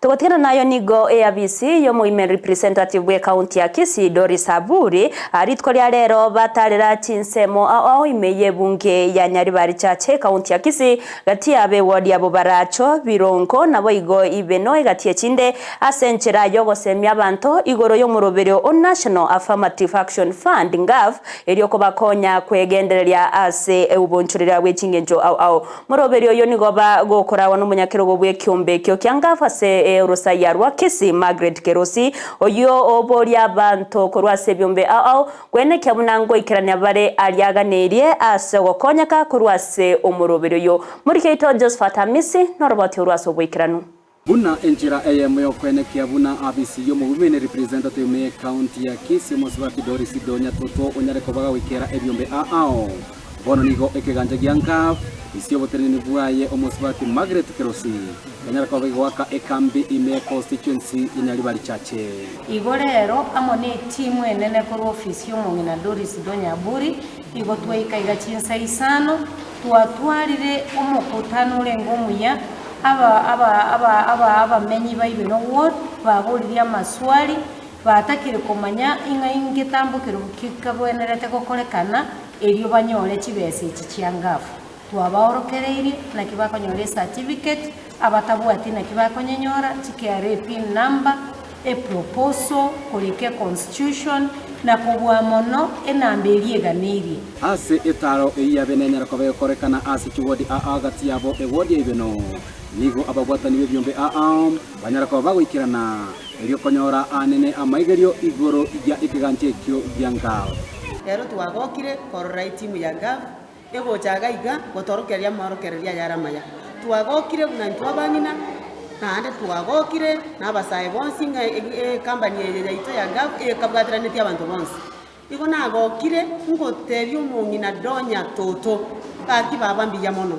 Togotigana nayo nigo eabisi y'omowomen representative bw'ecounty ya Kisii Doris Aburi rituko ria rero batarera chinsemo ao ao ime y'ebunge ya Nyaribari Church ecounty ya Kisii gati y'abeward ya Bobaracho, Birongo naboigo Ibeno egati echinde ase enchera y'ogosemia abanto igoro y'omoroberio o National Affirmative Action Fund, NGAAF, erio kobakonya kwegendereria ase obonchoreria bwe chingencho ao ao. Moroberio oyio nigo bagokoragwa nomonyakerogo bw'ekiombe ekio kia NGAAF ase orosaiya rwa Kisii, Margaret Kerosi, oyio oboria abanto korwa ase ebiombe ao ao kwenekia buna ngoikerania bare aria aganeirie ase ogokonyeka korwa ase omoroberio oyio. Morike oito Josephat Amisi noroboti orwo ase oboikeranu. Buna enchera eyemo y'okoenekia buna afisi y'omobumene representative me county ya Kisii omosubati Doris Donya Toto onyare kobaga goikera ebiombe aao. Bono nigo ekeganja gia NGAAF ase oboteneneni bwaye omosubati Margaret Kerosi yanyara koba egoaka ekambi ime constituency ya Nyaribari Chache. Igo rero amo netimu enene korwa ofisi y'omong'ina Doris Donya Aburi igo twaika iga chinsa isano, twatwarire omokutano orenge omuya Aba aba aba aba abamenyi ba Ibeno Ward baboririe amaswali, batakire komanya ing'a ingetambo kerogo ki kebwenerete gokorekana erio banyore chibesa echi chia ngafu. Twabaorokereirie naki bakonyora ecertificate, abatabwati naki bakonyenyora, chi KRA pin number, eproposal, korika econstitution, na kobua mono enamba eria eganeirie. Ase etaaro eyio yabe nenyare koba egokorekana ase chiwodi aa gati yabo ewodi ya Ibeno, nigo ababwatani b'ebiombe aa banyare koba bagoikerana, erio konyora aanene amaigerio igoro ya ekegancha ekio gia Ngaf. Rero twagokire korora etimu ya Ngaf egocha iga iga gotorokereria amorokererio ayare amaya. Twagokire buna intwe abang'ina, naende twagokire na abasae bonsi ng'a ecompany eye yaito ya Ngaf ekabwateranetie abanto bonsi. Igo nagokire ngotebia omong'ina Donya Toto, gaki baba mbuya mono.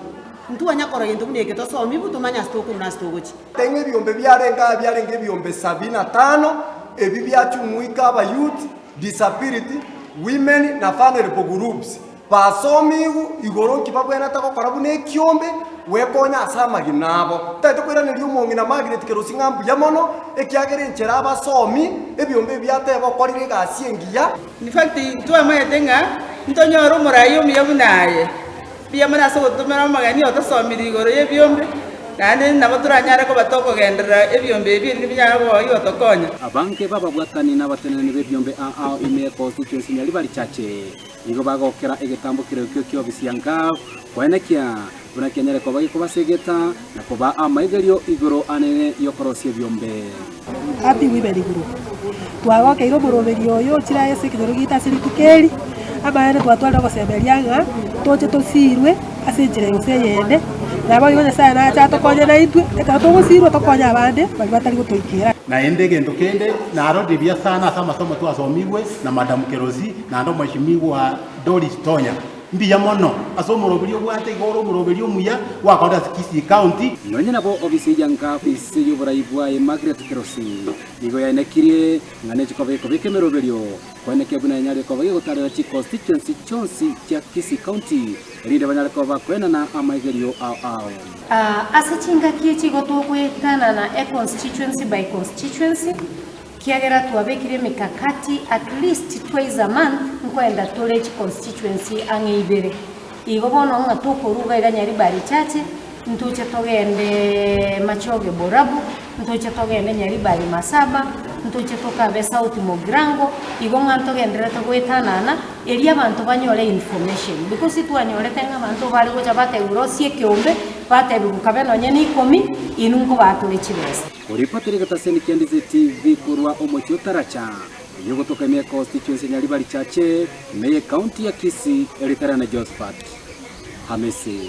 Ntwanya korora gento buna eke tosomigwe tomanye ase tokorwa na ase togochia. Teng'e ebiombe biarenge aa biarenge ebiombe sabini na tano, ebi biachumuika abayouth, disability, women na vulnerable groups. Basomigwe igoro nki babwenerete gokora buna ekiombe, gwekonya ase amagima abo. Ntagete koiraneria omong'ina Margaret Kerosi ng'a mbuya mono, ekiagera enchera abasomi ebiombe ebi ateba okorire egasi engiya. In fact, ntwamanyete ng'a ntonyore omorai omuya buna aye. Mbuya mono ase ogotomera omogeni otosomire igoro y'ebiombe, naende nabo toranyare koba tokogenderera ebiombe ebi erinde binyare koba bigotokonya. Abange b'ababwatani na abateneneri b'ebiombe ao ime ye constituency Nyaribari Chache Nigo bagokera egetambo kerokio ki'ofisi ya Ngaf, koenekia buna kianyare koba gekobasegeta na kobaa amaigerio igoro anene y'okorosia ebiombe. Happy Women Group. Twagokeire omoroberi oyo ochire aye ase ekenyoro giaito ase rituko eri, amaene twatwarire ogosemeria ng'a toche tosirwe ase enchera gose eyende, naboigo Nyasaye nache atokonye naintwe, ekero togosirwa tokonye abande baria batari gotoikera. Naende egento kende narorire buya sana ase amasomo twasomigwe na Madam Kerosi naende omweshimiwa Doris Tonya. Mbuya mono ase omoroberi obwate iga ore omoroberi omuya gwakorire ase Kisii County. Nonye nabo ofisi ya NGAAF ase y'oborai bwaye Margaret Kerosi nigo yaenekirie ng'a nechikoba ekobeka emeroberio koenekia buna enyare koba gegotarera chiconstituency chionsi chia Kisii County erinde banyare koba bakoenana amaigerio ao ao. Ase chingaki echi igo togoetanana econstituency by constituency, kiagera twabekire emikakati at least twice a month nkoenda tore chiconstituency ang'e ibere. Igo bono ng'a tokoruga iga Nyaribari Chache, ntoche togende Machoge Borabu, ntoche togende Nyaribari Masaba, ntoche tokabe South Mugirango, igo ng'a ntogendererete goetanana, erio abanto banyore information. Because twanyorete ng'a abanto bare gocha batebiwa rosia ekeombe, batebiwa kabe nonye na ikomi, inwe nkobatore chibesa. Koripotera egetaseni kia Ndizi TV korwa omochie o Taracha, oyio ogotoka ime ya constituency ya Nyaribari Chache, ime ye county ya Kisii, eritare na Josphat Hamisi.